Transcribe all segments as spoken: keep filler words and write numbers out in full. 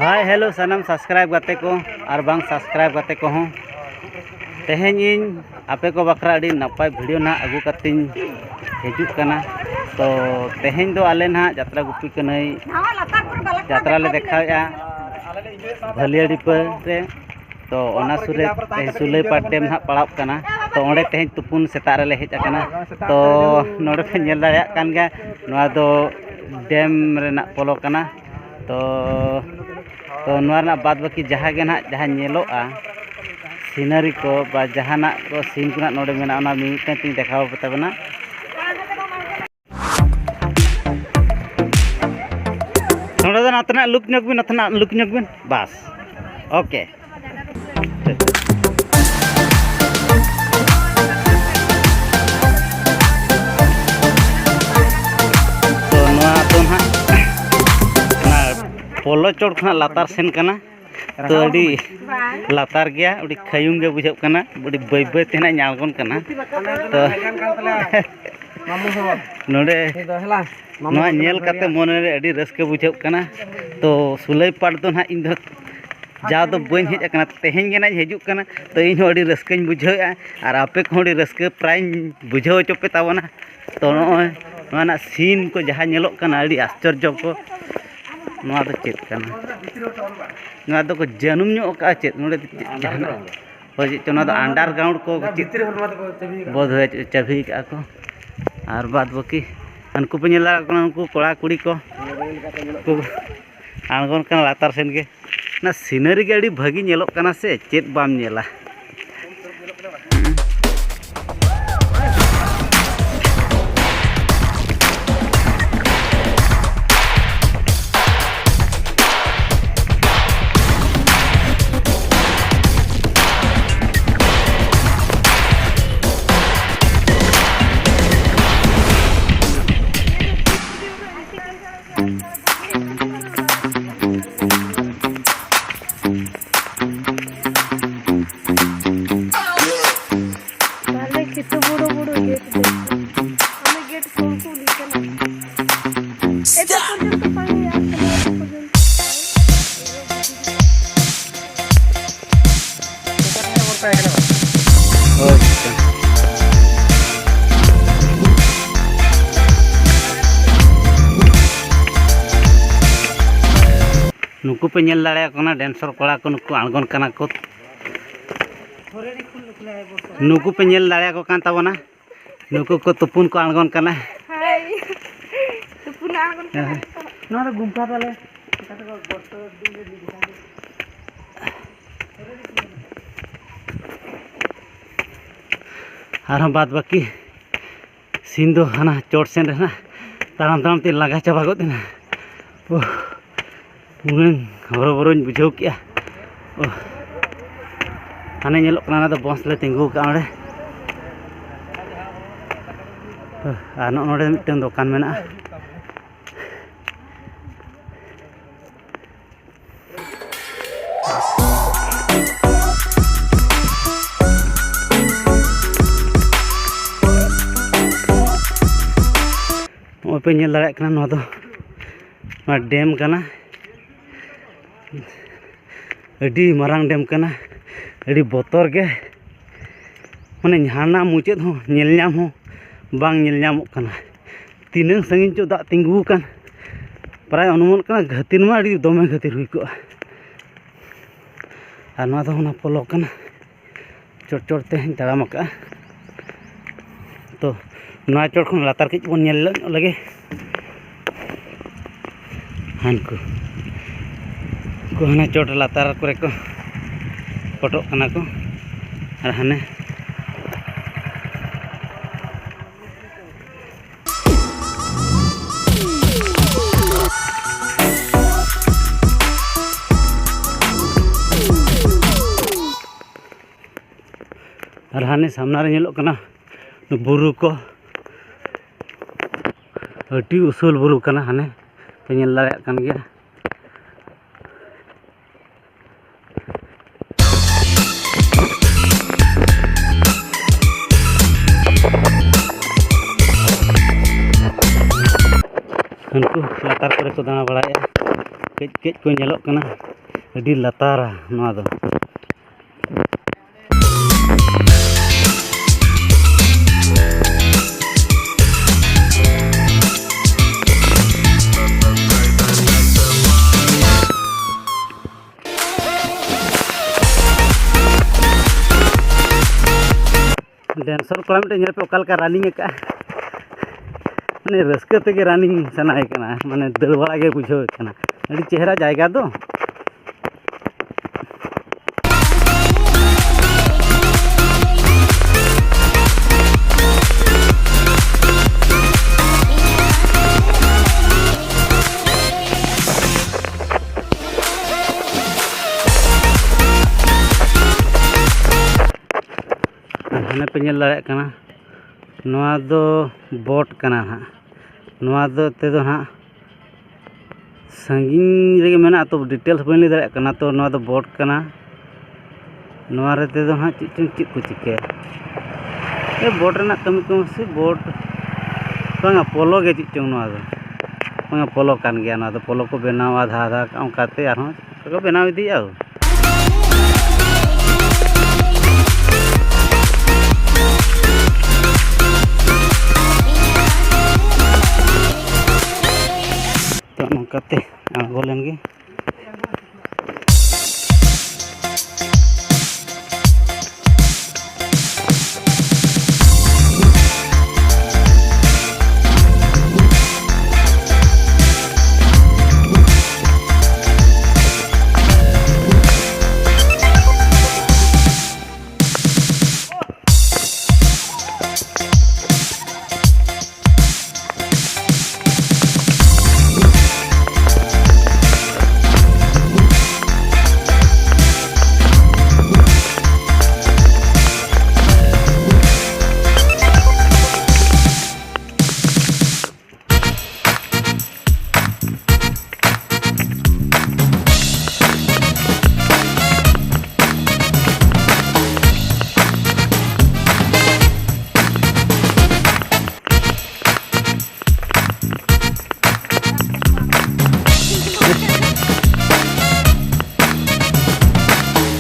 Hi hello ᱥᱟᱱᱟᱢ subscribe ᱜᱟᱛᱮ ᱠᱚ ᱟᱨ ᱵᱟᱝ subscribe ᱜᱟᱛᱮ ᱠᱚᱦᱚᱸ, ᱛᱮᱦᱮᱧ ᱤᱧ ᱟᱯᱮ ᱠᱚ ᱵᱟᱠᱷᱨᱟ ᱟᱹᱰᱤ ᱱᱟᱯᱟᱭ video ᱱᱟᱦᱟᱜ ᱟᱹᱜᱩ ᱠᱟᱛᱮᱧ ᱦᱤᱡᱩᱜ ᱠᱟᱱᱟ᱾ ᱛᱚ ᱛᱮᱦᱮᱧ ᱫᱚ ᱟᱞᱮ ᱱᱟᱦᱟᱜ ᱡᱟᱛᱨᱟ ᱜᱩᱯᱤ ᱠᱟᱹᱱᱟᱹᱭ ᱡᱟᱛᱨᱟ ᱞᱮ ᱫᱮᱠᱷᱟᱣᱮᱫᱼᱟ ᱵᱷᱟᱹᱞᱤᱭᱟᱹᱰᱤᱯᱟᱹ ᱨᱮ᱾ ᱛᱚ ᱚᱱᱟ ᱥᱩᱨ ᱨᱮ ᱛᱮᱦᱮᱧ ᱥᱩᱞᱟᱹᱭᱯᱟᱲ dam ᱱᱟᱦᱟᱜ ᱯᱟᱲᱟᱜ ᱠᱟᱱᱟ᱾ ᱛᱚ ᱚᱸᱰᱮ ᱛᱮᱦᱮᱧ ᱛᱩᱯᱩᱱ ᱥᱮᱛᱟᱜ ᱨᱮᱞᱮ ᱦᱮᱡ ᱟᱠᱟᱱᱟ᱾ ᱛᱚ ᱱᱚᱰᱮ ᱯᱮ ᱧᱮᱞ ᱫᱟᱲᱮᱭᱟᱜ ᱠᱟᱱ ᱜᱮᱭᱟ, ᱱᱚᱣᱟ ᱫᱚ dam ᱨᱮᱱᱟᱜ ᱯᱚᱞᱚ ᱠᱟᱱᱟ᱾ ᱛᱚ ᱛᱚ ᱱᱚᱣᱟ ᱨᱮᱱᱟᱜ ᱵᱟᱫ ᱵᱟᱹᱠᱤ ᱡᱟᱦᱟᱸ ᱜᱮ ᱱᱟᱦᱟᱜ ᱡᱟᱦᱟᱸ ᱧᱮᱞᱚᱜᱼᱟ, scenery ᱠᱚ ᱵᱟ ᱡᱟᱦᱟᱱᱟᱜ ᱠᱚ scene ᱠᱚ ᱱᱟᱦᱟᱜ ᱱᱚᱰᱮ ᱢᱮᱱᱟᱜᱼᱟ, ᱚᱱᱟ ᱢᱤᱢᱤᱫᱴᱟᱝ ᱛᱤᱧ ᱫᱮᱠᱷᱟᱣ ᱟᱯᱮ ᱛᱟᱵᱚᱱᱟ᱾ ᱱᱚᱰᱮ ᱫᱚ ᱱᱟᱛᱮᱱᱟᱜ look ᱧᱚᱜ ᱵᱤᱱ, ᱱᱟᱛᱮᱱᱟᱜ look ᱧᱚᱜ ᱵᱤᱱ, ᱵᱟᱥ, okay᱾ ᱛᱚ ᱱᱚᱣᱟ ᱫᱚ ᱱᱟᱦᱟᱜ ᱚᱱᱟ ᱯᱚᱞᱚ ᱪᱚᱴ ᱠᱷᱚᱱᱟᱜ ᱞᱟᱛᱟᱨ ᱥᱮᱱ ᱠᱟᱱᱟ᱾ ᱛᱚ ᱟᱹᱰᱤ ᱞᱟᱛᱟᱨ ᱜᱮᱭᱟ, ᱟᱹᱰᱤ ᱠᱷᱟᱭᱩᱝ ᱜᱮ ᱵᱩᱡᱷᱟᱹᱜ ᱠᱟᱱᱟ, ᱟᱹᱰᱤ ᱵᱟᱹᱭ ᱵᱟᱹᱭ ᱛᱮ ᱱᱟᱦᱟᱜ ᱤᱧ ᱟᱬᱜᱚᱱ ᱠᱟᱱᱟ᱾ ᱛᱚ ᱱᱚᱰᱮ ᱱᱚᱣᱟ ᱧᱮᱞ ᱠᱟᱛᱮ ᱢᱚᱱᱮ ᱨᱮ ᱟᱹᱰᱤ ᱨᱟᱹᱥᱠᱟᱹ ᱵᱩᱡᱷᱟᱹᱜ ᱠᱟᱱᱟ᱾ ᱛᱚ ᱥᱩᱞᱟᱹᱭ ᱯᱟᱲ ᱫᱚ ᱱᱟᱦᱟᱜ ᱤᱧ ᱫᱚ ᱡᱟᱣ ᱫᱚ ᱵᱟᱹᱧ ᱦᱮᱡ ᱟᱠᱟᱱᱟ, ᱛᱮᱦᱮᱧ ᱜᱮ ᱱᱟᱦᱟᱜ ᱤᱧ ᱦᱤᱡᱩᱜ ᱠᱟᱱᱟ᱾ ᱛᱚ ᱤᱧ ᱦᱚᱸ ᱟᱹᱰᱤ ᱨᱟᱹᱥᱠᱟᱹᱧ ᱵᱩᱡᱷᱟᱹᱣᱮᱫᱼᱟ ᱟᱨ ᱟᱯᱮ ᱠᱚᱦᱚᱸ ᱟᱹᱰᱤ ᱨᱟᱹᱥᱠᱟᱹ ᱯᱨᱟᱭᱤᱧ ᱵᱩᱡᱷᱟᱹᱣ ᱦᱚᱪᱚ ᱯᱮ ᱛᱟᱵᱚᱱᱟ᱾ ᱛᱚ ᱱᱚᱜᱼᱚᱭ ᱱᱚᱣᱟ ᱨᱮᱱᱟᱜ scene ᱠᱚ ᱡᱟᱦᱟᱸ ᱧᱮᱞᱚᱜ ᱠᱟᱱᱟ, ᱟᱹᱰᱤ ᱟᱥᱪᱚᱨᱡᱚ ᱠᱚ᱾ ᱱᱚᱣᱟ ᱫᱚ ᱪᱮᱫ ᱠᱟᱱᱟ? ᱱᱚᱣᱟ ᱫᱚᱠᱚ ᱡᱟᱹᱱᱩᱢ ᱧᱚᱜ ᱠᱟᱜᱼᱟ ᱪᱮᱫ? ᱱᱚᱰᱮ ᱫᱚ ᱪᱮᱫ ᱡᱟᱦᱟᱱᱟᱜ? ᱦᱳᱭ, ᱪᱮᱫ ᱪᱚ, ᱱᱚᱣᱟ ᱫᱚ underground ᱠᱚ ᱪᱮᱫ? ᱵᱳᱫᱷ ᱦᱚᱭ ᱪᱟᱹᱵᱤ ᱠᱟᱜᱼᱟ ᱠᱚ᱾ ᱟᱨ ᱵᱟᱫ ᱵᱟᱹᱠᱤ ᱦᱟᱱᱠᱩ ᱯᱮ ᱧᱮᱞ ᱫᱟᱲᱮᱭᱟᱜ ᱠᱟᱱᱟ, ᱩᱱᱠᱩ ᱠᱚᱲᱟ ᱠᱩᱲᱤ ᱠᱚ ᱠᱚ ᱟᱬᱜᱚᱱ ᱠᱟᱱᱟ ᱞᱟᱛᱟᱨ ᱥᱮᱱ ᱜᱮ᱾ ᱚᱱᱟ scenery ᱜᱮ ᱟᱹᱰᱤ ᱵᱷᱟᱹᱜᱤ ᱧᱮᱞᱚᱜ ᱠᱟᱱᱟ ᱥᱮ, ᱪᱮᱫ ᱵᱟᱢ ᱧᱮᱞᱟ? ᱱᱩᱠᱩ ᱯᱮ ᱧᱮᱞ ᱫᱟᱲᱮᱭᱟᱠᱚ ᱠᱟᱱᱟ, ᱰᱮᱱᱥᱚᱨ ᱠᱚᱲᱟ ᱠᱚ, ᱱᱩᱠᱩ ᱟᱬᱜᱚᱱ ᱠᱟᱱᱟ ᱠᱚ᱾ ᱱᱩᱠᱩ ᱯᱮ ᱧᱮᱞ ᱫᱟᱲᱮᱭᱟᱠᱚ ᱠᱟᱱ ᱛᱟᱵᱚᱱᱟ, ᱱᱩᱠᱩ ᱠᱚ ᱛᱩᱯᱩᱱ ᱠᱚ ᱟᱬᱜᱚᱱ ᱠᱟᱱᱟ᱾ ᱦᱟᱭ᱾ ᱛᱩᱯᱩᱱ ᱟᱬᱜᱚᱱ ᱠᱟᱱᱟ᱾ ᱱᱚᱣᱟ ᱫᱚ ᱜᱩᱢᱯᱷᱟ ᱛᱟᱞᱮ᱾ ᱟᱨᱦᱚᱸ ᱵᱟᱫ ᱵᱟᱹᱠᱤ ᱥᱤᱱ ᱫᱚ ᱦᱟᱱᱟ ᱪᱚᱴ ᱥᱮᱱ ᱨᱮ ᱦᱟᱸᱜ ᱛᱟᱲᱟᱢ ᱛᱟᱲᱟᱢ ᱛᱮ ᱞᱟᱸᱜᱟ ᱪᱟᱵᱟ ᱜᱚᱫ ᱮᱱᱟ᱾ ᱳᱦ, ᱩᱱᱟᱹᱝ ᱦᱚᱨᱚᱵᱚᱨᱚᱧ ᱵᱩᱡᱷᱟᱹᱣ ᱠᱮᱜᱼᱟ᱾ ᱳᱦ, ᱦᱟᱱᱮ ᱧᱮᱞᱚᱜ ᱠᱟᱱᱟ, ᱚᱱᱟ ᱫᱚ ᱵᱟᱥ ᱞᱮ ᱛᱤᱸᱜᱩ ᱟᱠᱟᱫᱼᱟ ᱚᱸᱰᱮ᱾ ᱳᱦ, ᱟᱨ ᱱᱚᱜᱼᱚ ᱱᱚᱰᱮ ᱢᱤᱫᱴᱟᱝ ᱫᱚᱠᱟᱱ ᱢᱮᱱᱟᱜᱼᱟ᱾ ᱱᱚᱜᱼᱚᱭ ᱯᱮ ᱧᱮᱞ ᱫᱟᱲᱮᱭᱟᱜ ᱠᱟᱱᱟ, ᱱᱚᱣᱟ ᱫᱚ ᱱᱚᱣᱟ ᱰᱮᱢ ᱠᱟᱱᱟ᱾ ᱟᱹᱰᱤ ᱢᱟᱨᱟᱝ ᱰᱮᱢ ᱠᱟᱱᱟ, ᱟᱹᱰᱤ ᱵᱚᱛᱚᱨ ᱜᱮ᱾ ᱢᱟᱱᱮ ᱡᱷᱟᱨᱱᱟ ᱢᱩᱪᱟᱹᱫ ᱦᱚᱸ ᱧᱮᱞ ᱧᱟᱢ ᱦᱚᱸ ᱵᱟᱝ ᱧᱮᱞ ᱧᱟᱢᱚᱜ ᱠᱟᱱᱟ᱾ ᱛᱤᱱᱟᱹᱝ ᱥᱟᱺᱜᱤᱧ ᱪᱚ ᱫᱟᱜ ᱛᱤᱸᱜᱩ ᱟᱠᱟᱱ, ᱯᱨᱟᱭ ᱚᱱᱩᱢᱟᱱᱚᱜ ᱠᱟᱱᱟ ᱜᱷᱟᱹᱛᱤᱨ ᱢᱟ ᱟᱹᱰᱤ ᱫᱚᱢᱮ ᱜᱷᱟᱹᱛᱤᱨ ᱦᱩᱭ ᱠᱚᱜᱼᱟ᱾ ᱟᱨ ᱱᱚᱣᱟ ᱫᱚ ᱚᱱᱟ ᱯᱚᱞᱚ ᱠᱟᱱᱟ᱾ ᱪᱚᱴ ᱪᱚᱴ ᱛᱮᱧ ᱛᱟᱲᱟᱢ ᱟᱠᱟᱫᱼᱟ᱾ ᱛᱚ, ᱱᱚᱣᱟ ᱪᱚᱴ ᱠᱷᱚᱱ ᱞᱟᱛᱟᱨ ᱠᱟᱹᱡ ᱵᱚᱱ ᱧᱮᱞ ᱧᱚᱜ ᱞᱮᱜᱮ᱾ ᱦᱟᱱᱠᱩ, ᱩᱱᱠᱩ ᱦᱟᱱᱮ ᱪᱚᱴ ᱞᱟᱛᱟᱨ ᱠᱚᱨᱮ ᱠᱚ ᱯᱚᱴᱚᱜ ᱠᱟᱱᱟ ᱠᱚ᱾ ᱟᱨ ᱦᱟᱱᱮ ᱟᱨ ᱦᱟᱱᱮ ᱥᱟᱢᱱᱟ ᱨᱮ ᱧᱮᱞᱚᱜ ᱠᱟᱱᱟ ᱵᱩᱨᱩ ᱠᱚ, ᱟᱹᱰᱤ ᱩᱥᱩᱞ ᱵᱩᱨᱩ ᱠᱟᱱᱟ, ᱦᱟᱱᱮ ᱯᱮ ᱧᱮᱞ ᱫᱟᱲᱮᱭᱟᱜ ᱠᱟᱱ ᱜᱮᱭᱟ᱾ ᱩᱱᱠᱩ ᱞᱟᱛᱟᱨ ᱠᱚᱨᱮ ᱠᱚ ᱫᱟᱬᱟ ᱵᱟᱲᱟᱭᱮᱫᱼᱟ, ᱠᱟᱹᱡ ᱠᱟᱹᱡ ᱠᱚ ᱧᱮᱞᱚᱜ ᱠᱟᱱᱟ᱾ ᱟᱹᱰᱤ ᱞᱟᱛᱟᱨᱟ ᱱᱚᱣᱟ ᱫᱚ᱾ ᱥᱮᱱᱥᱚᱨ ᱠᱚᱲᱟ ᱢᱤᱫᱴᱮᱱ ᱧᱮᱞ ᱯᱮ, ᱚᱠᱟ ᱞᱮᱠᱟ running ᱟᱠᱟᱫᱼᱟ᱾ ᱢᱟᱱᱮ ᱨᱟᱹᱥᱠᱟᱹ ᱛᱮᱜᱮ running ᱥᱟᱱᱟᱭᱮ ᱠᱟᱱᱟ, ᱢᱟᱱᱮ ᱫᱟᱹᱲ ᱵᱟᱲᱟ ᱜᱮ ᱵᱩᱡᱷᱟᱹᱣᱮ ᱠᱟᱱᱟ᱾ ᱟᱹᱰᱤ ᱪᱮᱦᱨᱟ ᱡᱟᱭᱜᱟ ᱫᱚ᱾ ᱦᱟᱱᱮ ᱯᱮ ᱧᱮᱞ ᱫᱟᱲᱮᱭᱟᱜ ᱠᱟᱱᱟ, ᱱᱚᱣᱟ ᱫᱚ ᱵᱳᱴ ᱠᱟᱱᱟ ᱦᱟᱸᱜ᱾ ᱱᱚᱣᱟ ᱫᱚ ᱛᱮᱫᱚ ᱦᱟᱸᱜ ᱥᱟᱺᱜᱤᱧ ᱨᱮᱜᱮ ᱢᱮᱱᱟᱜᱼᱟ, ᱛᱚ details ᱵᱟᱹᱧ ᱞᱟᱹᱭ ᱫᱟᱲᱮᱭᱟᱜ ᱠᱟᱱᱟ᱾ ᱛᱚ ᱱᱚᱣᱟ ᱫᱚ ᱵᱳᱴ ᱠᱟᱱᱟ᱾ ᱱᱚᱣᱟ ᱨᱮ ᱛᱮᱫᱚ ᱦᱟᱸᱜ ᱪᱮᱫ ᱪᱚᱝ ᱪᱮᱫ ᱠᱚ ᱪᱤᱠᱟᱹᱭᱟ᱾ ᱮ, ᱵᱳᱴ ᱨᱮᱱᱟᱜ ᱠᱟᱹᱢᱤ ᱠᱚ ᱥᱮ ᱵᱳᱴ ᱵᱟᱝᱟ, ᱯᱚᱞᱚ ᱜᱮ ᱪᱮᱫ ᱪᱚᱝ ᱱᱚᱣᱟ ᱫᱚ᱾ ᱵᱟᱝᱟ, ᱯᱚᱞᱚ ᱠᱟᱱ ᱜᱮᱭᱟ ᱱᱚᱣᱟ ᱫᱚ᱾ ᱯᱚᱞᱚ ᱠᱚ ᱵᱮᱱᱟᱣᱟ ᱟᱫᱷᱟ ᱟᱫᱷᱟ, ᱚᱱᱠᱟᱛᱮ ᱟᱨᱦᱚᱸ ᱪᱮᱫ ᱠᱚ ᱵᱮᱱᱟᱣ ᱤᱫᱤᱭᱮᱫᱼᱟ᱾ ᱛᱚ ᱱᱚᱝᱠᱟᱛᱮ ᱟᱬᱜᱚ ᱞᱮᱱ ᱜᱮ᱾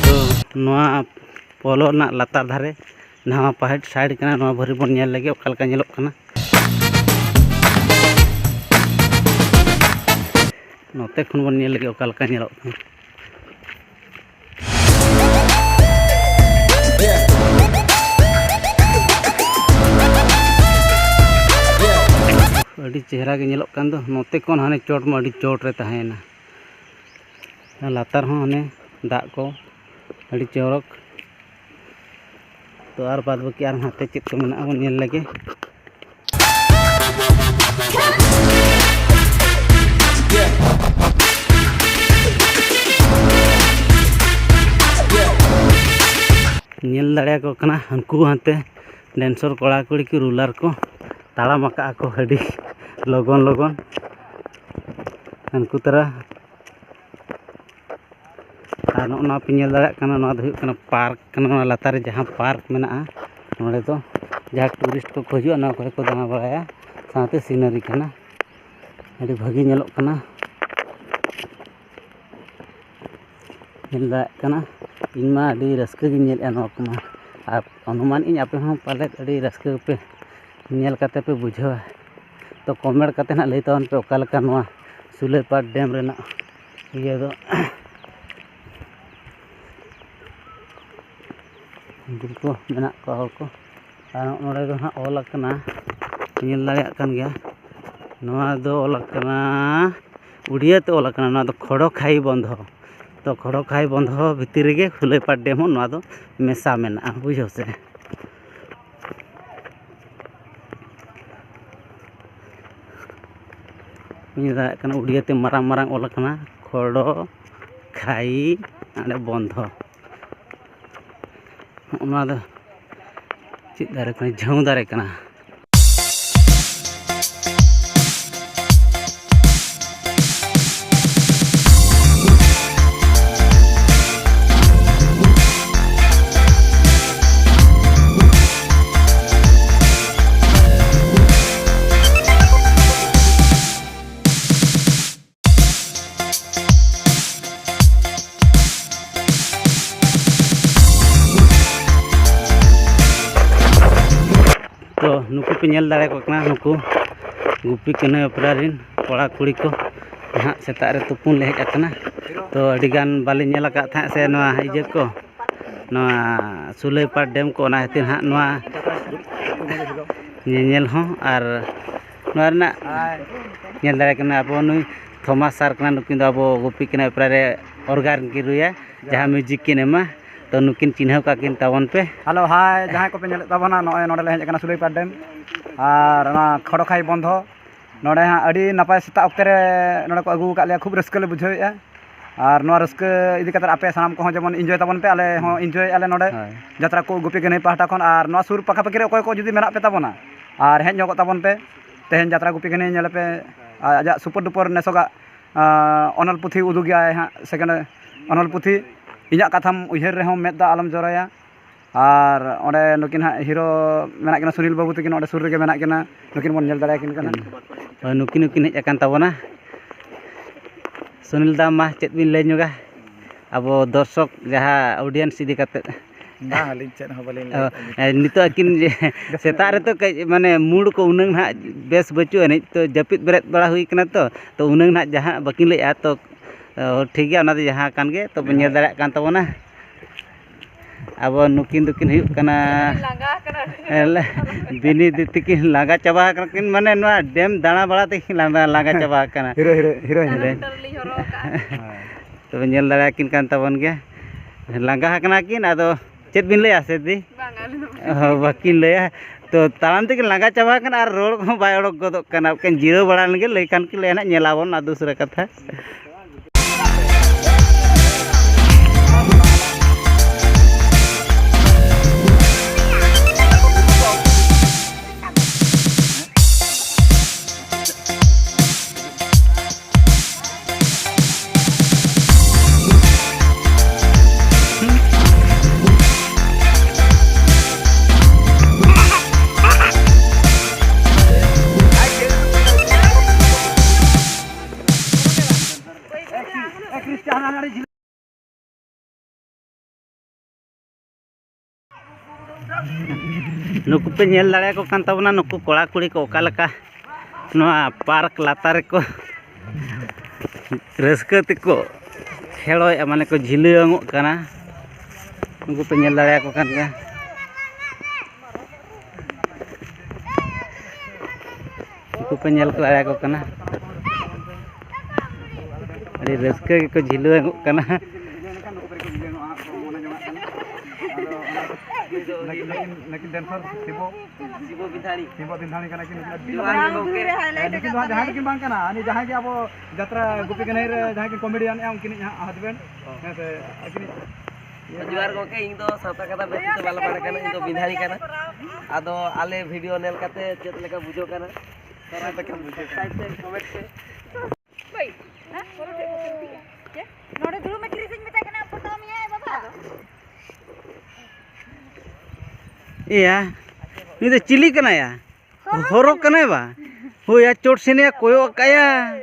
ᱛᱚ, ᱱᱚᱣᱟ ᱯᱚᱞᱚ ᱨᱮᱱᱟᱜ ᱞᱟᱛᱟᱨ ᱫᱷᱟᱨᱮ ᱱᱟᱣᱟ ᱯᱟᱦᱤᱴ side ᱠᱟᱱᱟ᱾ ᱱᱚᱣᱟ ᱵᱷᱟᱹᱨᱤ ᱵᱚᱱ ᱧᱮᱞ ᱞᱮᱜᱮ ᱚᱠᱟ ᱞᱮᱠᱟ ᱧᱮᱞᱚᱜ ᱠᱟᱱᱟ᱾ ᱱᱚᱛᱮ ᱠᱷᱚᱱ ᱵᱚᱱ ᱧᱮᱞ ᱞᱮᱜᱮ ᱚᱠᱟ ᱞᱮᱠᱟ ᱧᱮᱞᱚᱜ ᱠᱟᱱᱟ᱾ ᱟᱹᱰᱤ ᱪᱮᱦᱨᱟ ᱜᱮ ᱧᱮᱞᱚᱜ ᱠᱟᱱ ᱫᱚ᱾ ᱱᱚᱛᱮ ᱠᱷᱚᱱ ᱦᱟᱱᱮ ᱪᱚᱴ ᱢᱟ ᱟᱹᱰᱤ ᱪᱚᱴ ᱨᱮ ᱛᱟᱦᱮᱸᱭᱮᱱᱟ᱾ ᱞᱟᱛᱟᱨ ᱦᱚᱸ ᱦᱟᱱᱮ ᱫᱟᱜ ᱠᱚ ᱟᱹᱰᱤ ᱪᱚᱨᱚᱠ᱾ ᱛᱚ ᱟᱨ ᱵᱟᱫ ᱵᱟᱹᱠᱤ ᱟᱨ ᱦᱟᱱᱛᱮ ᱪᱮᱫ ᱠᱚ ᱢᱮᱱᱟᱜᱼᱟ ᱵᱚᱱ ᱧᱮᱞ ᱞᱮᱜᱮ᱾ ᱧᱮᱞ ᱫᱟᱲᱮᱭᱟᱠᱚ ᱠᱟᱱᱟ ᱦᱟᱹᱱᱠᱩ ᱦᱟᱱᱛᱮ dancer ᱠᱚᱲᱟ ᱠᱩᱲᱤ ᱠᱚ ruler ᱠᱚ ᱛᱟᱲᱟᱢ ᱟᱠᱟᱫᱼᱟ ᱠᱚ ᱟᱹᱰᱤ ᱞᱚᱜᱚᱱ ᱞᱚᱜᱚᱱ᱾ ᱦᱟᱹᱱᱠᱩ ᱛᱟᱨᱟ ᱟᱨ ᱱᱚᱜᱼᱚ ᱱᱚᱣᱟ ᱯᱮ ᱧᱮᱞ ᱫᱟᱲᱮᱭᱟᱜ ᱠᱟᱱᱟ, ᱱᱚᱣᱟ ᱫᱚ ᱦᱩᱭᱩᱜ ᱠᱟᱱᱟ park ᱠᱟᱱᱟ᱾ ᱱᱚᱣᱟ ᱞᱟᱛᱟᱨ ᱨᱮ ᱡᱟᱦᱟᱸ park ᱢᱮᱱᱟᱜᱼᱟ, ᱱᱚᱰᱮ ᱫᱚ ᱡᱟᱦᱟᱸ tourist ᱠᱚᱠᱚ ᱦᱤᱡᱩᱜᱼᱟ, ᱱᱚᱣᱟ ᱠᱚᱨᱮ ᱠᱚ ᱫᱟᱬᱟ ᱵᱟᱲᱟᱭᱟ, ᱥᱟᱶᱛᱮ scenery ᱠᱟᱱᱟ, ᱟᱹᱰᱤ ᱵᱷᱟᱹᱜᱤ ᱧᱮᱞᱚᱜ ᱠᱟᱱᱟ᱾ ᱧᱮᱞ ᱫᱟᱲᱮᱭᱟᱜ ᱠᱟᱱᱟ, ᱤᱧ ᱢᱟ ᱟᱹᱰᱤ ᱨᱟᱹᱥᱠᱟᱹ ᱜᱤᱧ ᱧᱮᱞᱮᱫᱼᱟ ᱱᱚᱣᱟ ᱠᱚᱢᱟ, ᱟᱨ ᱚᱱᱩᱢᱟᱱ ᱤᱧ ᱟᱯᱮ ᱦᱚᱸ ᱯᱟᱞᱮᱫ ᱟᱹᱰᱤ ᱨᱟᱹᱥᱠᱟᱹ ᱜᱮᱯᱮ ᱧᱮᱞ ᱠᱟᱛᱮ ᱯᱮ ᱵᱩᱡᱷᱟᱹᱣᱟ᱾ ᱛᱚ comment ᱠᱟᱛᱮ ᱱᱟᱦᱟᱜ ᱞᱟᱹᱭ ᱛᱟᱵᱚᱱ ᱯᱮ ᱚᱠᱟ ᱞᱮᱠᱟ ᱱᱚᱣᱟ ᱥᱩᱞᱟᱹᱭᱯᱟᱲ dam ᱨᱮᱱᱟᱜ ᱤᱭᱟᱹ ᱫᱚ᱾ ᱩᱱᱠᱩ ᱠᱚ ᱢᱮᱱᱟᱜ ᱠᱚᱣᱟ ᱦᱚᱲ ᱠᱚ᱾ ᱟᱨ ᱱᱚᱰᱮ ᱫᱚ ᱦᱟᱸᱜ ᱚᱞ ᱟᱠᱟᱱᱟ, ᱧᱮᱞ ᱫᱟᱲᱮᱭᱟᱜ ᱠᱟᱱ ᱜᱮᱭᱟ, ᱱᱚᱣᱟ ᱫᱚ ᱚᱞ ᱟᱠᱟᱱᱟ, ᱩᱲᱤᱭᱟᱹ ᱛᱮ ᱚᱞ ᱟᱠᱟᱱᱟ, ᱱᱚᱣᱟ ᱫᱚ ᱠᱷᱚᱲᱚ ᱠᱷᱟᱭᱤ ᱵᱚᱱᱫᱷᱚ᱾ ᱛᱚ ᱠᱷᱚᱲᱚ ᱠᱷᱟᱭᱤ ᱵᱚᱱᱫᱷᱚ ᱵᱷᱤᱛᱤᱨ ᱨᱮᱜᱮ ᱥᱩᱞᱟᱹᱭᱯᱟᱲ dam ᱦᱚᱸ ᱱᱚᱣᱟ ᱫᱚ ᱢᱮᱥᱟ ᱢᱮᱱᱟᱜᱼᱟ, ᱵᱩᱡᱷᱟᱹᱣ ᱥᱮ᱾ ᱧᱮᱞ ᱫᱟᱲᱮᱭᱟᱜ ᱠᱟᱱᱟ, ᱩᱲᱤᱭᱟᱹ ᱛᱮ ᱢᱟᱨᱟᱝ ᱢᱟᱨᱟᱝ ᱚᱞ ᱟᱠᱟᱱᱟ, ᱠᱷᱚᱲᱚ ᱠᱷᱟᱭᱤ ᱟᱨ ᱵᱚᱱᱫᱷᱚ᱾ ᱱᱚᱜᱼᱚ ᱱᱚᱣᱟ ᱫᱚ ᱪᱮᱫ ᱫᱟᱨᱮ ᱠᱟᱱᱟ? ᱡᱷᱟᱹᱣ ᱫᱟᱨᱮ ᱠᱟᱱᱟ᱾ ᱛᱚ ᱱᱩᱠᱩ ᱯᱮ ᱧᱮᱞ ᱫᱟᱲᱮᱭᱟᱠᱚ ᱠᱟᱱᱟ, ᱱᱩᱠᱩ ᱜᱩᱯᱤ ᱠᱟᱹᱱᱟᱹᱭ ᱚᱯᱮᱨᱟ ᱨᱮᱱ ᱠᱚᱲᱟ ᱠᱩᱲᱤ ᱠᱚ ᱱᱟᱦᱟᱜ ᱥᱮᱛᱟᱜ ᱨᱮ ᱛᱩᱯᱩᱱ ᱞᱮ ᱦᱮᱡ ᱟᱠᱟᱱᱟ᱾ ᱛᱚ ᱟᱹᱰᱤᱜᱟᱱ ᱵᱟᱞᱮ ᱧᱮᱞ ᱟᱠᱟᱫ ᱛᱟᱦᱮᱸᱫ ᱥᱮ ᱱᱚᱣᱟ ᱤᱭᱟᱹ ᱠᱚ, ᱱᱚᱣᱟ ᱥᱩᱞᱟᱹᱭᱯᱟᱲ dam ᱠᱚ, ᱚᱱᱟ ᱠᱷᱟᱹᱛᱤᱨ ᱱᱟᱦᱟᱜ ᱱᱚᱣᱟ ᱧᱮᱧᱮᱞ ᱦᱚᱸ ᱟᱨ ᱱᱚᱣᱟ ᱨᱮᱱᱟᱜ ᱧᱮᱞ ᱫᱟᱲᱮ ᱠᱟᱱᱟ ᱟᱵᱚ ᱱᱩᱭ ᱛᱷᱚᱢᱟᱥ ᱥᱟᱨ ᱠᱟᱱᱟ, ᱱᱩᱠᱤᱱ ᱫᱚ ᱟᱵᱚ ᱜᱩᱯᱤ ᱠᱟᱱᱟ ᱯᱨᱟᱭ ᱨᱮ ᱚᱨᱜᱟᱱ ᱠᱤᱱ ᱨᱩᱭᱟ, ᱡᱟᱦᱟᱸ ᱢᱤᱭᱩᱡᱤᱠ ᱠᱤᱱ ᱮᱢᱟ᱾ ᱛᱚ ᱱᱩᱠᱤᱱ ᱪᱤᱱᱦᱟᱹᱣ ᱠᱟᱜ ᱠᱤᱱ ᱛᱟᱵᱚᱱ ᱯᱮ᱾ ᱦᱮᱞᱳ, ᱦᱟᱭ, ᱡᱟᱦᱟᱸᱭ ᱠᱚᱯᱮ ᱧᱮᱞᱮᱫ ᱛᱟᱵᱚᱱᱟ, ᱱᱚᱜᱼᱚᱭ ᱱᱚᱰᱮ ᱞᱮ ᱦᱮᱡ ᱟᱠᱟᱱᱟ ᱥᱩᱞᱟᱹᱭᱯᱟᱲ ᱰᱮᱢ ᱟᱨ ᱚᱱᱟ ᱠᱷᱚᱲᱚᱠᱷᱟᱭ ᱵᱚᱱᱫᱷᱚ᱾ ᱱᱚᱰᱮ ᱦᱟᱸᱜ ᱟᱹᱰᱤ ᱱᱟᱯᱟᱭ ᱥᱮᱛᱟᱜ ᱚᱠᱛᱮ ᱨᱮ ᱱᱚᱰᱮ ᱠᱚ ᱟᱹᱜᱩ ᱟᱠᱟᱫ ᱞᱮᱭᱟ, ᱠᱷᱩᱵ ᱨᱟᱹᱥᱠᱟᱹ ᱞᱮ ᱵᱩᱡᱷᱟᱹᱣᱮᱫᱼᱟ᱾ ᱟᱨ ᱱᱚᱣᱟ ᱨᱟᱹᱥᱠᱟᱹ ᱤᱫᱤ ᱠᱟᱛᱮ ᱟᱯᱮ ᱥᱟᱱᱟᱢ ᱠᱚᱦᱚᱸ ᱡᱮᱢᱚᱱ ᱤᱱᱡᱚᱭ ᱛᱟᱵᱚᱱ ᱯᱮ, ᱟᱞᱮ ᱦᱚᱸ ᱤᱱᱡᱚᱭᱮᱫᱼᱟ ᱞᱮ ᱱᱚᱰᱮ᱾ ᱦᱳᱭ᱾ ᱡᱟᱛᱨᱟ ᱠᱚ ᱜᱩᱯᱤ ᱠᱟᱹᱱᱟᱹᱭ ᱯᱟᱦᱴᱟ ᱠᱷᱚᱱ, ᱟᱨ ᱱᱚᱣᱟ ᱥᱩᱨ ᱯᱟᱠᱟᱯᱟᱠᱤ ᱨᱮ ᱚᱠᱚᱭ ᱠᱚ ᱡᱩᱫᱤ ᱢᱮᱱᱟᱜ ᱯᱮ ᱛᱟᱵᱚᱱᱟ, ᱟᱨ ᱦᱮᱡ ᱧᱚᱜᱚᱜ ᱛᱟᱵᱚᱱ ᱯᱮ᱾ ᱛᱮᱦᱮᱧ ᱡᱟᱛᱨᱟ ᱜᱩᱯᱤ ᱠᱟᱹᱱᱟᱹᱭ ᱧᱮᱞ ᱯᱮ, ᱟᱡᱟᱜ ᱥᱩᱯᱟᱨ ᱰᱩᱯᱟᱨ ᱱᱮᱥᱚᱜᱟᱜ, ᱟᱸ, ᱚᱱᱚᱞ ᱯᱩᱛᱷᱤ ᱩᱫᱩᱜᱮᱜᱼᱟᱭ ᱦᱟᱸᱜ, ᱥᱮᱠᱮᱱᱰ ᱚᱱᱚᱞ ᱯᱩᱛᱷᱤ, ᱤᱧᱟᱹᱜ ᱠᱟᱛᱷᱟᱢ ᱩᱭᱦᱟᱹᱨ ᱨᱮᱦᱚᱸ ᱢᱮᱫ ᱫᱟᱜ ᱟᱞᱚᱢ ᱡᱚᱨᱚᱭᱟ᱾ ᱟᱨ ᱚᱸᱰᱮ ᱱᱩᱠᱤᱱ ᱦᱟᱸᱜ ᱦᱤᱨᱳ ᱢᱮᱱᱟᱜ ᱠᱤᱱᱟ, ᱥᱩᱱᱤᱞ ᱵᱟᱹᱵᱩ ᱛᱟᱹᱠᱤᱱ ᱚᱸᱰᱮ ᱥᱩᱨ ᱨᱮᱜᱮ ᱢᱮᱱᱟᱜ ᱠᱤᱱᱟ, ᱱᱩᱠᱤᱱ ᱵᱚᱱ ᱧᱮᱞ ᱫᱟᱲᱮᱭᱟᱠᱤᱱ ᱠᱟᱱᱟ᱾ ᱦᱳᱭ, ᱱᱩᱠᱤᱱ ᱦᱚᱸᱠᱤᱱ ᱦᱮᱡ ᱟᱠᱟᱱ ᱛᱟᱵᱚᱱᱟ᱾ ᱥᱩᱱᱤᱞ ᱫᱟ, ᱢᱟ ᱪᱮᱫ ᱵᱤᱱ ᱞᱟᱹᱭ ᱧᱚᱜᱟ ᱟᱵᱚ ᱫᱚᱨᱥᱚᱠ ᱡᱟᱦᱟᱸ ᱚᱰᱤᱭᱮᱱᱥ ᱤᱫᱤ ᱠᱟᱛᱮᱫ? ᱵᱟᱝ, ᱟᱹᱞᱤᱧ ᱪᱮᱫ ᱦᱚᱸ ᱵᱟᱹᱞᱤᱧ ᱚ, ᱞᱟᱹᱭᱮᱫᱼᱟ᱾ ᱦᱮᱸ, ᱱᱤᱛᱚᱜ ᱟᱹᱠᱤᱱ ᱡᱮ ᱥᱮᱛᱟᱜ ᱨᱮᱛᱚ ᱠᱟᱹᱡ ᱢᱟᱱᱮ ᱢᱩᱰ ᱠᱚ ᱩᱱᱟᱹᱝ ᱱᱟᱦᱟᱜ ᱵᱮᱥ ᱵᱟᱹᱪᱩᱜ ᱟᱹᱱᱤᱡ, ᱛᱚ ᱡᱟᱹᱯᱤᱫ ᱵᱮᱨᱮᱫ ᱵᱟᱲᱟ ᱦᱩᱭ ᱠᱟᱱᱟ ᱛᱚ, ᱛᱚ ᱩᱱᱟᱹᱝ ᱱᱟᱦᱟᱜ ᱡᱟᱦᱟᱸ ᱵᱟᱹᱠᱤᱱ ᱞᱟᱹᱭᱮᱫᱼᱟ, ᱛᱚ, ᱚ, ᱴᱷᱤᱠ ᱜᱮᱭᱟ, ᱚᱱᱟ ᱫᱚ ᱡᱟᱦᱟᱸ ᱠᱟᱱ ᱜᱮ, ᱛᱚ ᱵᱚᱱ ᱧᱮᱞ ᱫᱟᱲᱮᱭᱟᱜ ᱠᱟᱱ ᱛᱟᱵᱚᱱᱟ᱾ ᱟᱵᱚ ᱱᱩᱠᱤᱱ ᱫᱚᱠᱤᱱ ᱦᱩᱭᱩᱜ ᱠᱟᱱᱟ, ᱞᱟᱸᱜᱟ ᱟᱠᱟᱱᱟ᱾ ᱵᱤᱱᱤ ᱫᱤᱫᱤ ᱛᱤᱠᱤᱱ ᱞᱟᱸᱜᱟ ᱪᱟᱵᱟ ᱟᱠᱟᱱᱟ ᱠᱤᱱ, ᱢᱟᱱᱮ ᱱᱚᱣᱟ ᱰᱮᱢ ᱫᱟᱬᱟ ᱵᱟᱲᱟ ᱛᱮᱠᱤᱱ ᱞᱟᱸᱜᱟ, ᱞᱟᱸᱜᱟ ᱪᱟᱵᱟ ᱟᱠᱟᱱᱟ᱾ Hero, hero, heroine. ᱦᱤᱨᱳᱭᱤᱱ᱾ ᱥᱟᱱᱟᱢ ᱞᱤᱧ ᱦᱚᱨᱚᱜ ᱟᱠᱟᱫᱼᱟ᱾ ᱦᱳᱭ᱾ ᱛᱚᱵᱮ ᱧᱮᱞ ᱫᱟᱲᱮᱭᱟᱠᱤᱱ ᱠᱟᱱ ᱛᱟᱵᱚᱱ ᱜᱮᱭᱟ, ᱞᱟᱸᱜᱟ ᱟᱠᱟᱱᱟ ᱠᱤᱱ᱾ ᱟᱫᱚ ᱪᱮᱫ ᱵᱤᱱ ᱞᱟᱹᱭᱟ ᱥᱮ ᱫᱤ? ᱵᱟᱝ, ᱟᱞᱮ ᱫᱚ ᱵᱟᱞᱮ ᱚ, ᱵᱟᱹᱠᱤᱱ ᱞᱟᱹᱭᱟ᱾ ᱛᱚ ᱛᱟᱲᱟᱢ ᱛᱮᱠᱤᱱ ᱞᱟᱸᱜᱟ ᱪᱟᱵᱟ ᱟᱠᱟᱱᱟ ᱟᱨ ᱨᱚᱲ ᱠᱚᱦᱚᱸ ᱵᱟᱭ ᱚᱰᱚᱠ ᱜᱚᱫᱚᱜ ᱠᱟᱱᱟ᱾ ᱵᱟᱠᱷᱟᱱ ᱡᱤᱨᱟᱹᱣ ᱵᱟᱲᱟ ᱞᱮᱱᱜᱮ, ᱞᱟᱹᱭ ᱠᱷᱟᱱ ᱠᱤᱱ ᱞᱟᱹᱭᱟ ᱱᱟᱦᱟᱜ, ᱧᱮᱞᱟᱵᱚᱱ ᱟᱨ ᱫᱚᱥᱨᱟ ᱠᱟᱛᱷᱟ᱾ ᱱᱩᱠᱩ ᱯᱮ ᱧᱮᱞ ᱫᱟᱲᱮᱭᱟᱠᱚ ᱠᱟᱱ ᱛᱟᱵᱚᱱᱟ, ᱱᱩᱠᱩ ᱠᱚᱲᱟ ᱠᱩᱲᱤ ᱠᱚ ᱚᱠᱟ ᱞᱮᱠᱟ ᱱᱚᱣᱟ ᱯᱟᱨᱠ ᱞᱟᱛᱟᱨ ᱨᱮᱠᱚ ᱨᱟᱹᱥᱠᱟᱹ ᱛᱮᱠᱚ ᱠᱷᱮᱞᱳᱭᱮᱫᱼᱟ, ᱢᱟᱱᱮ ᱠᱚ ᱡᱷᱤᱞᱟᱹᱝᱚᱜ ᱠᱟᱱᱟ᱾ ᱱᱩᱠᱩ ᱯᱮ ᱧᱮᱞ ᱫᱟᱲᱮᱭᱟᱠᱚ ᱠᱟᱱ ᱜᱮᱭᱟ᱾ ᱠᱚ ᱧᱮᱞ ᱫᱟᱲᱮᱭᱟᱠᱚ ᱠᱟᱱᱟ᱾ ᱟᱹᱰᱤ ᱨᱟᱹᱥᱠᱟᱹ ᱜᱮᱠᱚ ᱡᱷᱤᱞᱟᱹᱝᱚᱜ ᱠᱟᱱᱟ᱾ ᱱᱟᱹᱠᱤᱱ, ᱱᱟᱹᱠᱤᱱ, ᱱᱟᱹᱠᱤᱱ dancer ᱥᱤᱵᱚ᱾ ᱥᱤᱵᱚ ᱵᱤᱫᱷᱟᱹᱲᱤ᱾ ᱥᱤᱵᱚ ᱵᱤᱫᱷᱟᱹᱲᱤ ᱠᱟᱱᱟ ᱠᱤᱱ᱾ ᱱᱩᱠᱤᱱ ᱫᱚ ᱵᱟᱝ, ᱱᱩᱠᱤᱱ ᱫᱚ ᱦᱟᱸᱜ ᱡᱟᱦᱟᱸᱭ ᱫᱚᱠᱤᱱ ᱵᱟᱝ ᱠᱟᱱᱟ᱾ ᱩᱱᱤ ᱡᱟᱦᱟᱸᱭ ᱜᱮ ᱟᱵᱚ ᱡᱟᱛᱨᱟ ᱜᱩᱯᱤ ᱠᱟᱹᱱᱦᱟᱹᱭ ᱨᱮ ᱡᱟᱦᱟᱸᱭ ᱠᱤᱱ comedian ᱮᱜᱼᱟ, ᱩᱱᱠᱤᱱᱤᱡ ᱦᱟᱸᱜ husband᱾ ᱦᱮᱸ ᱥᱮ, ᱟᱹᱠᱤᱱᱤᱡ ᱡᱚᱦᱟᱨ ᱜᱚᱢᱠᱮ, ᱤᱧ ᱫᱚ ᱥᱟᱶᱛᱟ ᱠᱟᱛᱷᱟ ᱵᱮᱥ ᱛᱮ ᱵᱟᱞᱮ ᱵᱟᱲᱟᱭ ᱠᱟᱱᱟ, ᱤᱧ ᱫᱚ ᱵᱤᱫᱷᱟᱹᱲᱤ ᱠᱟᱱᱟ᱾ ᱟᱫᱚ ᱟᱞᱮ video ᱧᱮᱞ ᱠᱟᱛᱮ ᱪᱮᱫ ᱞᱮᱠᱟ ᱵᱩᱡᱷᱟᱹᱣ ᱠᱟᱱᱟ? ᱥᱟᱱᱟᱢ ᱞᱮᱠᱟ ᱵᱩᱡᱷᱟᱹᱣ ᱠᱟᱱᱟ᱾ Subscribe ᱯᱮ, comment ᱯᱮ᱾ ᱱᱚᱰᱮ ᱫᱩᱲᱩᱵ ᱢᱮ, ᱠᱨᱤᱥ ᱤᱧ ᱢᱮᱛᱟᱭ ᱠᱟᱱᱟ, ᱯᱷᱳᱴᱳ ᱢᱮᱭᱟ ᱵᱟᱵᱟ᱾ ᱮᱭᱟ, ᱱᱩᱭ ᱫᱚ ᱪᱤᱞᱤ ᱠᱟᱱᱟᱭᱟ? ᱦᱚᱨᱚ ᱠᱟᱱᱟᱭ ᱵᱟ? ᱦᱳᱭ, ᱟᱨ ᱪᱚᱴ ᱥᱮᱱᱮ ᱠᱚᱭᱚᱜ ᱠᱟᱭᱟ᱾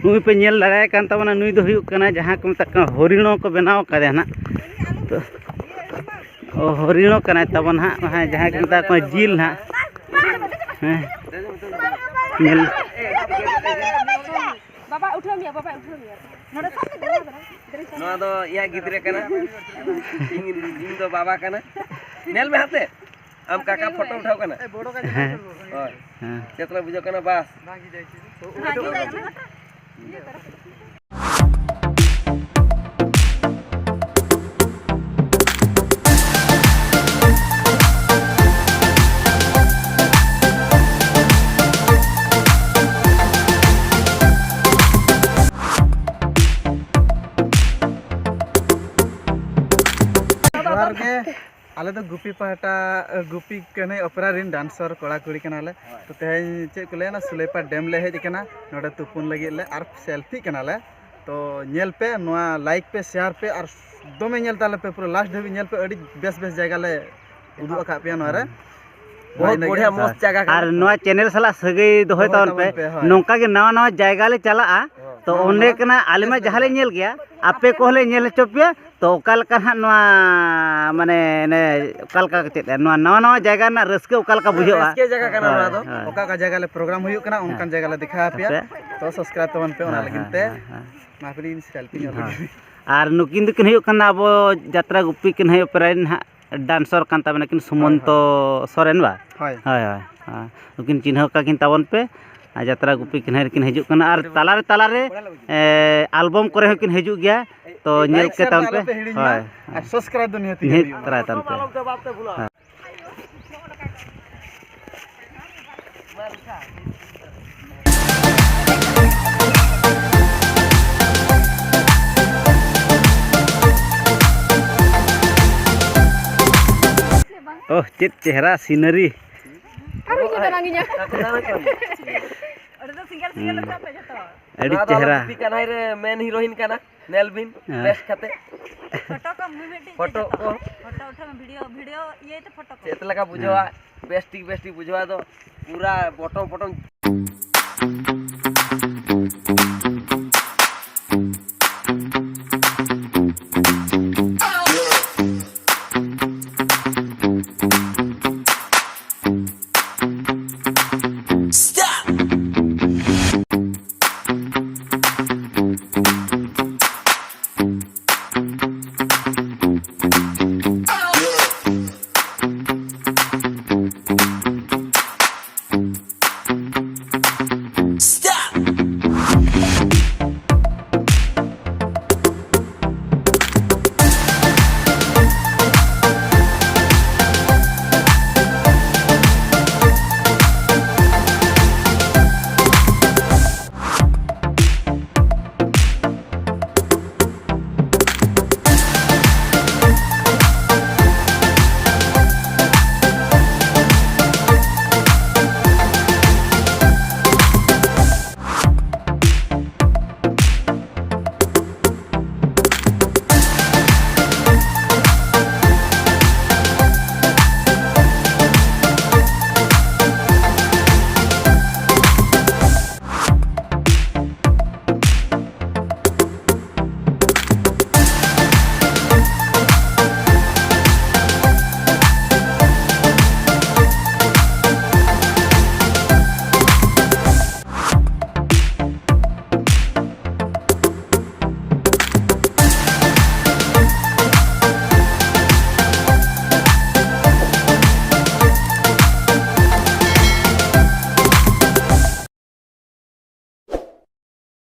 ᱱᱩᱭ ᱯᱮ ᱧᱮᱞ ᱫᱟᱲᱮᱭᱟᱭ ᱠᱟᱱ ᱛᱟᱵᱚᱱᱟ, ᱱᱩᱭ ᱫᱚ ᱦᱩᱭᱩᱜ ᱠᱟᱱᱟ ᱡᱟᱦᱟᱸ ᱠᱚ ᱢᱮᱛᱟᱜ ᱠᱟᱱᱟ ᱦᱚᱨᱤᱬᱚ ᱠᱚ ᱵᱮᱱᱟᱣ ᱠᱟᱫᱮᱭᱟ ᱱᱟᱦᱟᱜ᱾ ᱛᱚ, ᱚ, ᱦᱚᱨᱤᱬᱚ ᱠᱟᱱᱟᱭ ᱛᱟᱵᱚᱱ ᱦᱟᱸᱜ, ᱦᱮᱸ, ᱡᱟᱦᱟᱸᱭ ᱠᱚ ᱢᱮᱛᱟ ᱠᱚᱣᱟ ᱡᱤᱞ ᱦᱟᱸᱜ᱾ ᱦᱮᱸ᱾ ᱧᱮᱞ᱾ ᱵᱟᱵᱟ ᱩᱴᱷᱟᱹᱣ ᱢᱮᱭᱟ, ᱵᱟᱵᱟ ᱩᱴᱷᱟᱹᱣ ᱢᱮᱭᱟ᱾ ᱱᱚᱰᱮ ᱥᱟᱵ ᱢᱮ, ᱫᱟᱹᱲ᱾ ᱱᱚᱣᱟ ᱫᱚ ᱤᱧᱟᱹᱜ ᱜᱤᱫᱽᱨᱟᱹ ᱠᱟᱱᱟ᱾ ᱤᱧ, ᱤᱧ ᱫᱚ ᱵᱟᱵᱟ ᱠᱟᱱᱟ᱾ ᱧᱮᱞ ᱢᱮ ᱦᱟᱱᱛᱮ᱾ ᱟᱢ ᱠᱟᱠᱟ ᱯᱷᱳᱴᱳ ᱩᱴᱷᱟᱹᱣ ᱠᱟᱱᱟ? ᱦᱮᱸ᱾ ᱦᱳᱭ᱾ ᱦᱮᱸ᱾ ᱪᱮᱫ ᱞᱮᱠᱟ ᱵᱩᱡᱷᱟᱹᱜ ᱠᱟᱱᱟ? ᱵᱟᱥ᱾ ᱡᱚᱦᱟᱨ ᱜᱮ᱾ ᱟᱞᱮ ᱫᱚ ᱜᱩᱯᱤ ᱯᱟᱦᱴᱟ, ᱜᱩᱯᱤ ᱠᱟᱹᱱᱟᱹᱭ ᱚᱯᱮᱨᱟ ᱨᱮᱱ dancer ᱠᱚᱲᱟ ᱠᱩᱲᱤ ᱠᱟᱱᱟᱞᱮ᱾ ᱦᱳᱭ᱾ ᱛᱚ, ᱛᱮᱦᱮᱧ ᱪᱮᱫ ᱠᱚ ᱞᱟᱹᱭᱟ, ᱚᱱᱟ ᱥᱩᱞᱟᱹᱭᱯᱟᱲ dam ᱞᱮ ᱦᱮᱡ ᱟᱠᱟᱱᱟ, ᱱᱚᱰᱮ ᱛᱩᱯᱩᱱ ᱞᱟᱹᱜᱤᱫ ᱞᱮ ᱟᱨ selfie ᱠᱟᱱᱟᱞᱮ᱾ ᱛᱚ, ᱧᱮᱞ ᱯᱮ, ᱱᱚᱣᱟ like ᱯᱮ, share ᱯᱮ ᱟᱨ ᱫᱚᱢᱮ ᱧᱮᱞ ᱛᱟᱞᱮ ᱯᱮ, ᱯᱩᱨᱟᱹ last ᱫᱷᱟᱹᱵᱤᱡ ᱧᱮᱞ ᱯᱮ, ᱟᱹᱰᱤ ᱵᱮᱥ ᱵᱮᱥ ᱡᱟᱭᱜᱟ ᱞᱮ ᱩᱫᱩᱜ ᱟᱠᱟᱫ ᱯᱮᱭᱟ ᱱᱚᱣᱟ ᱨᱮ᱾ ᱵᱚᱦᱩᱛ ᱵᱚᱲᱦᱤᱭᱟ ᱢᱚᱡᱽ ᱡᱟᱭᱜᱟ ᱠᱟᱱᱟ᱾ ᱟᱨ ᱱᱚᱣᱟ ᱪᱮᱱᱮᱞ ᱥᱟᱞᱟᱜ ᱥᱟᱹᱜᱟᱹᱭ ᱫᱚᱦᱚᱭ ᱛᱟᱵᱚᱱ ᱯᱮ᱾ ᱦᱳᱭ᱾ ᱱᱚᱝᱠᱟ ᱜᱮ ᱱᱟᱣᱟ ᱱᱟᱣᱟ ᱡᱟᱭᱜᱟ ᱞᱮ ᱪᱟᱞᱟᱜᱼᱟ᱾ ᱦᱚᱸ᱾ ᱛᱚ ᱦᱚᱸ, ᱚᱸᱰᱮ ᱦᱚᱸ᱾ ᱠᱟᱱᱟ ᱟᱞᱮ ᱢᱟ ᱡᱟᱦᱟᱸ ᱞᱮ ᱧᱮᱞ ᱜᱮᱭᱟ, ᱟᱯᱮ ᱠᱚᱦᱚᱸ ᱞᱮ ᱧᱮᱞ ᱦᱚᱪᱚ ᱯᱮᱭᱟ᱾ ᱛᱚ ᱚᱠᱟ ᱞᱮᱠᱟ ᱦᱟᱸᱜ ᱱᱚᱣᱟ, ᱢᱟᱱᱮ, ᱚᱱᱮ ᱚᱠᱟ ᱞᱮᱠᱟ ᱪᱮᱫ, ᱱᱚᱣᱟ ᱱᱟᱣᱟ ᱱᱟᱣᱟ ᱡᱟᱭᱜᱟ ᱨᱮᱱᱟᱜ ᱨᱟᱹᱥᱠᱟᱹ ᱚᱠᱟ ᱞᱮᱠᱟ ᱵᱩᱡᱷᱟᱹᱜᱼᱟ? ᱨᱟᱹᱥᱠᱟᱹ ᱡᱟᱭᱜᱟ ᱠᱟᱱᱟ ᱱᱚᱣᱟ ᱫᱚ᱾ ᱦᱳᱭ᱾ ᱚᱠᱟ ᱚᱠᱟ ᱡᱟᱭᱜᱟ ᱞᱮ ᱯᱨᱳᱜᱨᱟᱢ ᱦᱩᱭᱩᱜ ᱠᱟᱱᱟ, ᱚᱱᱠᱟᱱ ᱡᱟᱭᱜᱟ ᱞᱮ ᱫᱮᱠᱷᱟᱣ ᱟᱯᱮᱭᱟ᱾ ᱟᱯᱮ ᱛᱚ ᱥᱟᱵᱥᱠᱨᱟᱭᱤᱵ ᱛᱟᱵᱚᱱ ᱯᱮ ᱚᱱᱟ ᱞᱟᱹᱜᱤᱫ ᱛᱮ᱾ ᱦᱮᱸ, ᱦᱮᱸ᱾ ᱢᱟ ᱯᱮ ᱥᱮᱞᱯᱷᱤ ᱧᱚᱜ ᱞᱟᱹᱜᱤᱫ᱾ ᱟᱨ ᱱᱩᱠᱤᱱ ᱫᱚᱠᱤᱱ ᱦᱩᱭᱩᱜ ᱠᱟᱱᱟ ᱟᱵᱚ ᱡᱟᱛᱨᱟ ᱜᱩᱯᱤ ᱠᱤᱱ ᱦᱩᱭᱩᱜ ᱯᱨᱟᱭ ᱱᱟᱦᱟᱜ ᱰᱟᱱᱥᱚᱨ ᱠᱟᱱ ᱛᱟᱵᱮᱱᱟ ᱠᱤᱱ, ᱦᱳᱭ, ᱥᱩᱢᱚᱱᱛᱚ ᱦᱳᱭ᱾ ᱥᱚᱨᱮᱱ ᱵᱟ? ᱦᱳᱭ᱾ ᱦᱳᱭ, ᱦᱳᱭ, ᱦᱳᱭ᱾ ᱱᱩᱠᱤᱱ ᱪᱤᱱᱦᱟᱹᱣ ᱠᱟᱠᱤᱱ ᱛᱟᱵᱚᱱ ᱯᱮ᱾ ᱟᱨ ᱡᱟᱛᱨᱟ ᱜᱩᱯᱤ ᱠᱤᱱ ᱦᱚᱸ ᱠᱤᱱ ᱦᱤᱡᱩᱜ ᱠᱟᱱᱟ᱾ ᱟᱨ ᱛᱟᱞᱟᱨᱮ, ᱛᱟᱞᱟᱨᱮ, ᱮ, ᱟᱞᱵᱚᱢ ᱠᱚᱨᱮ ᱦᱚᱸ ᱠᱤᱱ ᱦᱤᱡᱩᱜ ᱜᱮᱭᱟ᱾ ᱛᱚ ᱧᱮᱞ ᱞᱟᱭᱤᱠ ᱯᱮ ᱥᱮᱭᱟᱨ ᱫᱚ ᱛᱟᱵᱚᱱ ᱯᱮ᱾ ᱟᱞᱚᱯᱮ ᱦᱤᱲᱤᱧ ᱢᱟ᱾ ᱦᱳᱭ᱾ ᱟᱨ ᱥᱟᱵᱥᱠᱨᱟᱭᱤᱵ ᱫᱚ ᱱᱤᱦᱟᱹᱛ ᱜᱮ ᱱᱤᱦᱟᱹᱛ ᱦᱩᱭᱩᱜ ᱢᱟ᱾ ᱛᱚᱨᱟᱭ ᱛᱟᱵᱚᱱ ᱯᱮ᱾ ᱦᱳᱭ᱾ ᱳᱦ, ᱪᱮᱫ ᱪᱮᱦᱨᱟ ᱥᱤᱱᱟᱨᱤ᱾ ᱟᱨ ᱤᱧ ᱫᱟᱱᱟᱝ ᱤᱧᱟ᱾ ᱚᱸᱰᱮ ᱫᱚ ᱥᱤᱝᱜᱮᱞ ᱥᱤᱝᱜᱮᱞ ᱦᱩᱸ᱾ ᱟᱯᱮ ᱡᱚᱛᱚ᱾ ᱟᱹᱰᱤ ᱱᱚᱣᱟ ᱫᱚ ᱪᱮᱦᱨᱟ᱾ ᱜᱩᱯᱤ ᱠᱟᱱᱦᱟᱭ ᱨᱮ ᱢᱮᱱ ᱦᱤᱨᱳᱭᱤᱱ ᱠᱟᱱᱟ᱾ ᱧᱮᱞ ᱵᱤᱱ, ᱦᱮᱸ᱾ ᱵᱮᱥ ᱠᱟᱛᱮ᱾ ᱯᱷᱳᱴᱳ ᱠᱚ ᱢᱤᱢᱤᱫᱴᱤᱡ ᱯᱷᱳᱴᱳ ᱡᱚᱛᱚ᱾ ᱠᱚ᱾ ᱯᱷᱳᱴᱳ ᱩᱴᱷᱟᱹᱣ ᱢᱮ, ᱵᱷᱤᱰᱤᱭᱳ, ᱵᱷᱤᱰᱤᱭᱳ ᱤᱭᱟᱹᱭ ᱛᱮ ᱯᱷᱳᱴᱳ ᱠᱚ᱾ ᱪᱮᱫ ᱞᱮᱠᱟ ᱵᱩᱡᱷᱟᱹᱣᱟ? ᱦᱮᱸ᱾ ᱵᱮᱥ ᱴᱷᱤᱠ, ᱵᱮᱥ ᱴᱷᱤᱠ ᱵᱩᱡᱷᱟᱹᱣᱟ ᱫᱚ᱾ ᱯᱩᱨᱟ ᱵᱚᱴᱚᱢ, ᱵᱚᱴᱚᱢ᱾